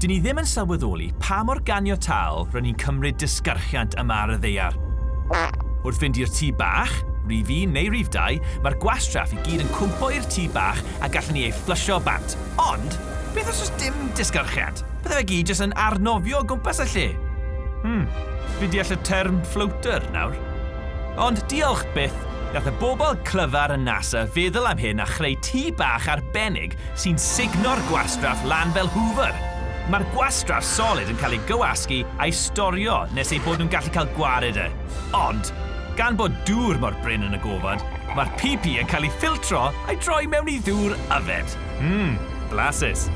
Dyn ni ddim yn sylweddoli pa mor ganiataol rŷn ni'n cymryd disgyrchiant yma ar y ddaear. Wrth fynd i'r tŷ bach, rhif un neu rhif dau, mae'r gwastraff i gyd yn cwmpo i'r tŷ bach a gallwn ni ei fflysio bant. Ond, beth os oes dim disgyrchiant? Bydde fe gyd jyst yn arnofio o gwmpas y lle. Hmm, fi'n deall y term floater nawr. Ond diolch byth, nath y bobl clyfar yn NASA feddwl am hyn a chreu tŷ bach arbennig sy'n sugno'r gwastraff lan fel Hoover. Mae'r gwastraff solid yn cael ei gywasgu a'i storio nes eu bod nhw'n gallu cael gwared e. Ond, gan bod dŵr mor brin yn y gofod, mae'r pi-pi yn cael ei ffiltro a'i droi mewn i ddŵr yfed. Mmm, blasus.